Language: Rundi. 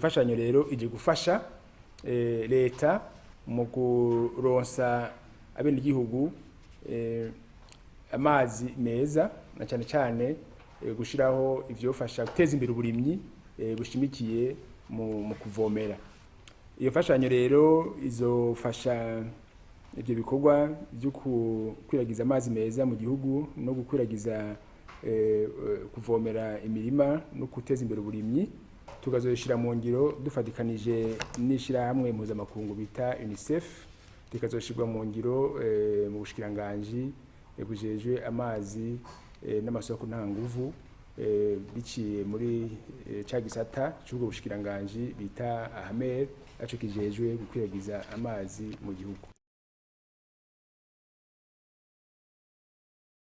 Iyo mfashanyo rero ije gufasha leta mu kuronsa abenegihugu amazi meza, na cyane cyane gushiraho ivyofasha guteza imbere uburimyi bushimikiye mu kuvomera. Iyo mfashanyo rero izofasha ivyo bikorwa vyo gukwiragiza amazi meza mu gihugu no gukwiragiza kuvomera imirima no guteza imbere uburimyi, tukazoshira mu ngiro dufatikanije n'ishirahamwe mpuzamakungu bita UNICEF, rikazoshirwa mu ngiro mu bushikiranganji bujejwe amazi n'amasoko ntanguvu, biciye muri ca gisata c'ubwo bushikiranganji bita AHAMER, aco kijejwe gukwiragiza amazi mu gihugu.